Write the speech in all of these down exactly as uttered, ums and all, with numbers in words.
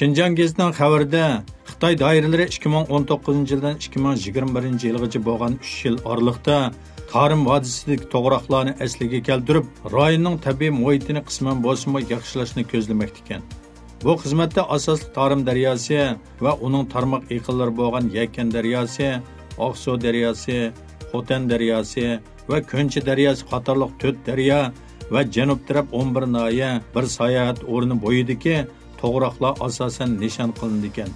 شىنجاڭ گېزىتىنىڭ خەۋىرىدە، خىتاي دائىرىلىرى ئىككى مىڭ ئون توققۇزىنچى يىلدىن ئىككى مىڭ يىگىرمە بىرىنچى يىلغىچە بولغان ئۈچ يىل ئارىلىقتا تارىم ۋادىسىدىكى توغراقلارنى ئەسلىگە كەلتۈرۈپ، رايوننىڭ تەبىئىي مۇھىتىنى قىسمەن بولسىمۇ ياخشىلاشنى كۆزلىمەكتىكەن. بۇ خىزمەتتە ئاساسلىق تارىم دەرياسى ۋە ئۇنىڭ تارماق ئېقىنلىرى بولغان يەكەن دەرياسى، ئاقسۇ دەرياسى، خوتەن دەرياسى ۋە كۆنچى دەرياسى قاتارلىق تۆت دەريا ۋە جەنۇب تەرەپ ئون بىر ناھىيە، بىر ساياھەت ئورنى بويىدىكى توغراقلار ئاساسەن نىشان قىلىنىدىكەن.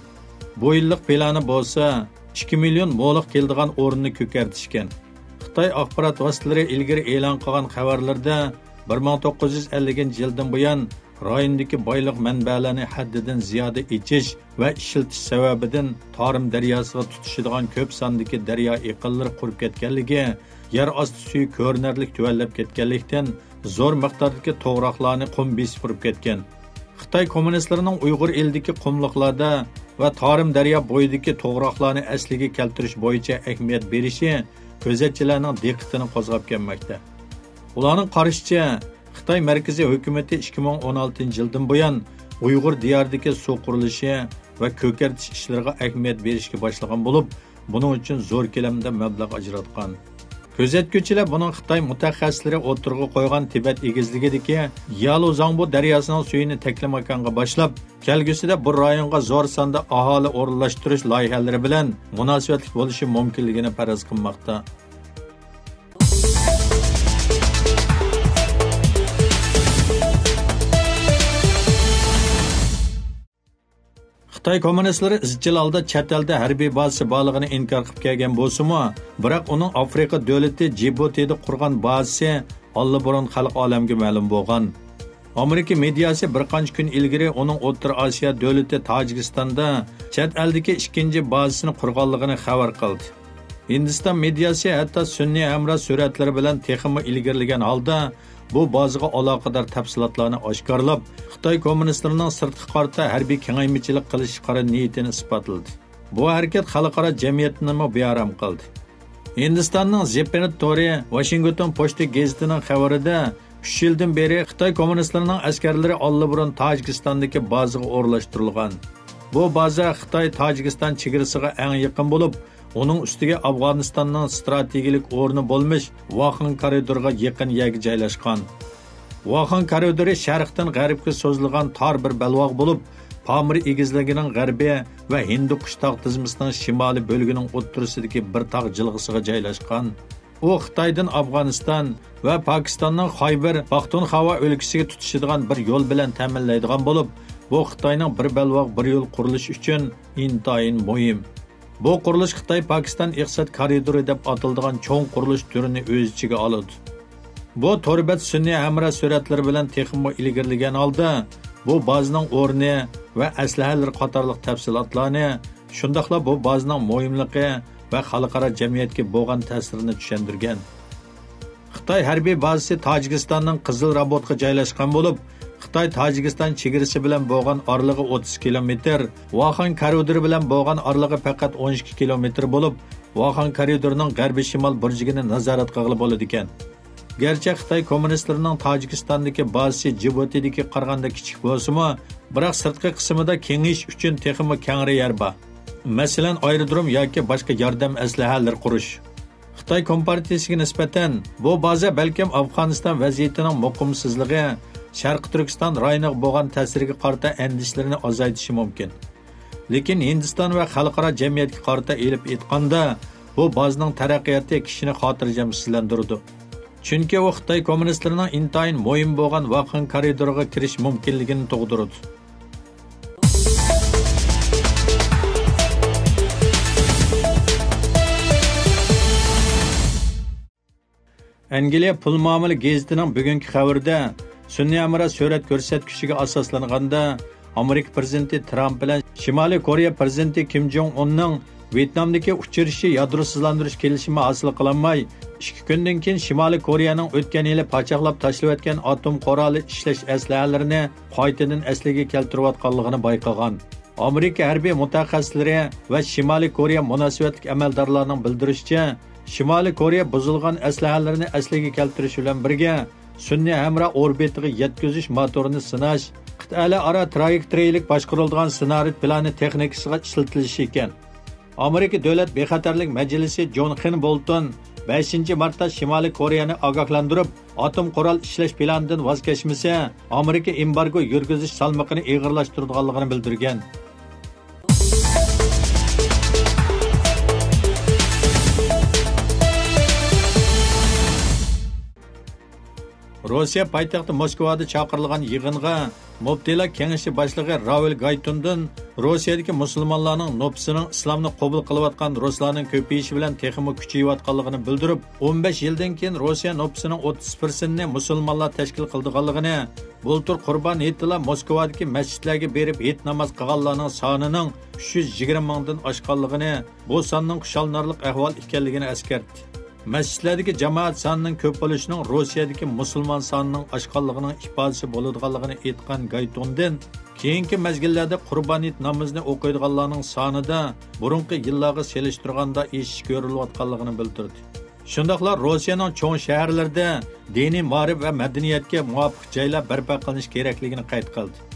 بۇ يىللىق پىلانى بولسا ئىككى مىليون مولۇق كېلىدىغان ئورۇننى كۆكەرتىشكەن. خىتاي ئاخبارات ۋاسىتىلىرى ئىلگىرى ئېلان قىلغان خەۋەرلىرىدە، بىر مىڭ توققۇز يۈز ئەللىكىنچى يىلدىن بۇيان رايوندىكى بايلىق مەنبەلەرنى ھەددىدىن زىيادە ئېچىش ۋە ئىشلىتىش سەۋەبىدىن تارىم دەرياسىغا تۇتىشىدىغان كۆپ ساندىكى دەريا ئېقىنلىرى قۇرۇپ كەتكەنلىكى، يەر ئاستى سۈيى كۆرۈنەرلىك تۆۋەنلەپ كەتكەنلىكتىن، زور مىقداردىكى توغراقلارنى قۇم بېسىپ قۇرۇپ كەتكەن. خىتاي كوممۇنىستلىرىنىڭ ئۇيغۇر ئېلىدىكى قۇملۇقلاردا ۋە تارىم دەريا بويىدىكى توغراقلارنى ئەسلىگە كەلتۈرۈش بويىچە ئەھمىيەت بېرىشى كۆزەتچىلەرنىڭ دىققىتىنى قوزغاپ كەلمەكتە. ئۇلارنىڭ قارىشىچە، خىتاي مەركىزىي ھۆكۈمىتى ئىككى مىڭ ئون ئالتىنچى يىلدىن بۇيان ئۇيغۇر دىيارىدىكى سۇ قۇرۇلۇشى ۋە كۆكەرتىش ئىشلىرىغا ئەھمىيەت بېرىشكە باشلىغان بولۇپ، بۇنىڭ ئۈچۈن زور كۆلەمدە مەبلەغ ئاجراتقان. كۆزەتكۈچىلەر بۇنىڭ خىتاي مۇتەخەسسىسلىرى ئوتتۇرىغا قويغان تىبەت ئېگىزلىكىدىكى يالۇزاڭبۇ دەرياسىنىڭ سۈيىنى تەكلىماكانغا باشلاپ، كەلگۈسىدە بۇ رايونغا زور ساندا ئاھالە ئورۇنلاشتۇرۇش لايىھەلىرى بىلەن مۇناسىۋەتلىك بولۇشى مۇمكىنلىكىنى پەرەز قىلماقتا. خىتاي كوممۇنىستلىرى ئىزچىل ھالدا چەت ئەلدە ھەربىي بازىسى بارلىقىنى ئىنكار قىلىپ كەلگەن بولسىمۇ، بىراق ئۇنىڭ ئافرىقا دۆلىتى جىبۇتىدا قۇرغان بازىسى ئاللىبۇرۇن خەلق ئالەمگە مەلۇم بولغان. ئامېرىكا مېدىياسى بىر قانچە كۈن ئىلگىرى ئۇنىڭ ئوتتۇرا ئاسىيا دۆلىتى تاجىكىستاندا چەت ئەلدىكى ئىككىنچى بازىسىنى قۇرغانلىقىنى خەۋەر قىلدى. ھىندىستان مېدىياسى ھەتتا سۈنئىي ھەمراھ سۈرەتلىرى بىلەن تېخىمۇ ئىلگىرىلىگەن ھالدا، بۇ بازىغا ئالاقىدار تەپسىلاتلارنى ئاشكارىلاپ، خىتاي كوممۇنىستلىرىنىڭ سىرتقا قارىتا ھەربىي كېڭەيمىچىلىك قىلىش قارا نىيىتىنى ئىسپاتلىدى. بۇ ھەرىكەت خەلقئارا جەمئىيەتنىمۇ بىئارام قىلدى. ھىندىستاننىڭ زىپنېت تورى ۋاشىنگتون پوچتا گېزىتىنىڭ خەۋىرىدە، ئۈچ يىلدىن بېرى خىتاي كوممۇنىستلىرىنىڭ ئەسكەرلىرى ئاللىبۇرۇن تاجىكىستاندىكى بازىغا ئورۇنلاشتۇرۇلغان. بۇ بازا خىتاي تاجىكىستان چېگرىسىغا ئەڭ يېقىن بولۇپ، ئۇنىڭ ئۈستىگە ئافغانىستاننىڭ ستراتېگىيىلىك ئورنى بولمىش ۋاخان كارىدورىغا يېقىن يەرگە جايلاشقان. ۋاخان كارىدورى شەرقتىن غەربكە سوزۇلغان تار بىر بەلباغ بولۇپ، پامىر ئېگىزلىكىنىڭ غەربى ۋە ھىندىقۇش تاغ تىزمىسىنىڭ شىمالىي بۆلىكىنىڭ ئوتتۇرىسىدىكى بىر تاغ جىلغىسىغا جايلاشقان. ئۇ خىتايدىن ئافغانىستان ۋە پاكىستاننىڭ خايبەر پاختۇنخاۋا ئۆلكىسىگە تۇتىشىدىغان بىر يول بىلەن تەمىنلەيدىغان بولۇپ، بۇ خىتاينىڭ بىر بەلباغ بىر يول قۇرۇلۇشى ئۈچۈن ئىنتايىن مۇھىم. بۇ قۇرۇلۇش خىتاي پاكىستان ئىقتىساد كارىدورى دەپ ئاتىلىدىغان چوڭ قۇرۇلۇش تۈرىنى ئۆز ئىچىگە ئالىدۇ. بۇ تور بەت سۈنئىي ھەمراھ سۈرەتلىرى بىلەن تېخىمۇ ئىلگىرىلىگەن ھالدا، بۇ بازىنىڭ ئورنى ۋە ئەسلىھەلىرى قاتارلىق تەپسىلاتلارنى، شۇنداقلا بۇ بازىنىڭ مۇھىملىقى ۋە خەلقئارا جەمئىيەتكە بولغان تەسىرىنى چۈشەندۈرگەن. خىتاي ھەربىي بازىسى تاجىكىستاننىڭ قىزىل رابوتقا جايلاشقان بولۇپ، خىتاي تاجىكىستان چېگرىسى بىلەن بولغان ئارىلىقى ئوتتۇز كىلومېتىر، ۋاخان كارىدورى بىلەن بولغان ئارىلىقى پەقەت ئون ئىككى كىلومېتىر بولۇپ، ۋاخان كارىدورىنىڭ غەربىي شىمال بۇرجىكىنى نازارەت قىلغىلى بولىدىكەن. گەرچە خىتاي كوممۇنىستلىرىنىڭ تاجىكىستاندىكى بازىسى جىبۇتىدىكىگە قارىغاندا كىچىك بولسىمۇ، بىراق سىرتقى قىسمىدا كېڭىيىش ئۈچۈن تېخىمۇ كەڭرى يەر بار. مەسىلەن، ئايرودروم ياكى باشقا ياردەم ئەسلىھەلىرى قۇرۇش. خىتاي كومپارتىيىسىگە نىسبەتەن، بۇ بازا بەلكىم ئافغانىستان ۋەزىيىتىنىڭ مۇقىمسىزلىقى، شەرقىي تۈركىستان رايونىغا بولغان تەسىرىگە قارىتا ئەندىشىلىرىنى ئازايتىشى مۇمكىن. لېكىن ھىندىستان ۋە خەلقئارا جەمئىيەتكە قارىتا ئېلىپ ئېيتقاندا، بۇ بازىنىڭ تەرەققىياتى كىشىنى خاتىرجەمسىزلەندۈرىدۇ. چۈنكى ئۇ خىتاي كوممۇنىستلىرىنىڭ ئىنتايىن مۇھىم بولغان ۋاخان كارىدورىغا كىرىش مۇمكىنلىكىنى تۇغدۇرىدۇ. ئەنگلىيە پۇل مۇئامىلە گېزىتىنىڭ بۈگۈنكى خەۋىرىدە، سۈنئىي ھەمراھ سۈرەت كۆرسەتكۈچىگە ئاساسلانغاندا، ئامېرىكا پىرېزىدېنتى ترامپ بىلەن شىمالىي كورېيە پىرېزىدېنتى كىم جوڭ ئۇننىڭ ۋيېتنامدىكى ئۇچرىشىشى يادرو سىزلاندۇرۇش كېلىشىمى ھاسىل قىلالماي، ئىككى كۈندىن كېيىن شىمالىي كورېيەنىڭ ئۆتكەن يىلى پاچاقلاپ تاشلىۋەتكەن ئاتوم قورالى ئىشلەش ئەسلىھەلىرىنى قايتىدىن ئەسلىگە كەلتۈرۈۋاتقانلىقىنى بايقىغان. ئامېرىكا ھەربىي مۇتەخەسسىسلىرى ۋە شىمالىي كورېيە مۇناسىۋەتلىك ئەمەلدارلارنىڭ بىلدۈرۈشىچە، شىمالىي كورېيە بۇزۇلغان ئەسلىھەلىرىنى ئەسلىگە كەلتۈرۈش بىلەن بىرگە، سۈنئىي ھەمراھ ئوربىتىغا يەتكۈزۈش موتورىنى سىناش، ئەلئارا ترايېكتورىيەلىك باشقۇرۇلىدىغان سىنارىد پىلانى تېخنىكىسىغا ئىشلىتىلىشى ئىكەن. ئامېرىكا دۆلەت بىخەتەرلىك مەجلىسى جون خېن بولتون بەشىنچى مارتتا شىمالىي كورېيەنى ئاگاھلاندۇرۇپ، ئاتوم قورال ئىشلەش پىلانىدىن ۋاز كەچمىسە، ئامېرىكا ئېمبارگو يۈرگۈزۈش سالمىقىنى ئېغىرلاشتۇرىدىغانلىقىنى بىلدۈرگەن. روسىيە پايتەختى موسكۋادا چاقىرىلغان يىغىنغا مۇپتىلار كېڭىشى باشلىقى راۋىل گايتۇندىن روسىيەدىكى مۇسۇلمانلارنىڭ نوپۇسىنىڭ ئىسلامنى قوبۇل قىلىۋاتقان رۇسلارنىڭ كۆپىيىشى بىلەن تېخىمۇ كۈچىيىۋاتقانلىقىنى بىلدۈرۈپ، ئون بەش يىلدىن كېيىن روسىيە نوپۇسىنىڭ ئوتتۇز پىرسەنتىنى مۇسۇلمانلار تەشكىل قىلىدىغانلىقىنى، بۇلتۇر قۇربان ھېيتىلا موسكۋادىكى مەسچىتلەرگە بېرىپ ھېيت ناماز قىلغانلارنىڭ سانىنىڭ ئۈچ يۈز يىگىرمە مىڭدىن ئاشقانلىقىنى، بۇ ساننىڭ خۇشاللىنارلىق ئەھۋال ئىكەنلىكىنى ئەسكەرتتى. مەسچىتلەردىكى جامائەت سانىنىڭ كۆپ بولۇشىنىڭ روسىيەدىكى مۇسۇلمان سانىنىڭ ئاشقانلىقىنىڭ ئىپادىسى بولىدىغانلىقىنى ئېيتقان گايتوندىن، كېيىنكى مەزگىللەردە قۇربان ھېيت نامىزىنى ئوقۇيدىغانلارنىڭ سانىدا بۇرۇنقى يىللارغا سېلىشتۇرغاندا ئېشىش كۆرۈلۈۋاتقانلىقىنى بىلدۈردى. شۇنداقلا روسىيەنىڭ چوڭ شەھەرلىرىدە دىنىي مائارىپ ۋە مەدەنىيەتكە مۇۋاپىق جايلار بەرپا قىلىنىش كېرەكلىكىنى قەيت قىلدى.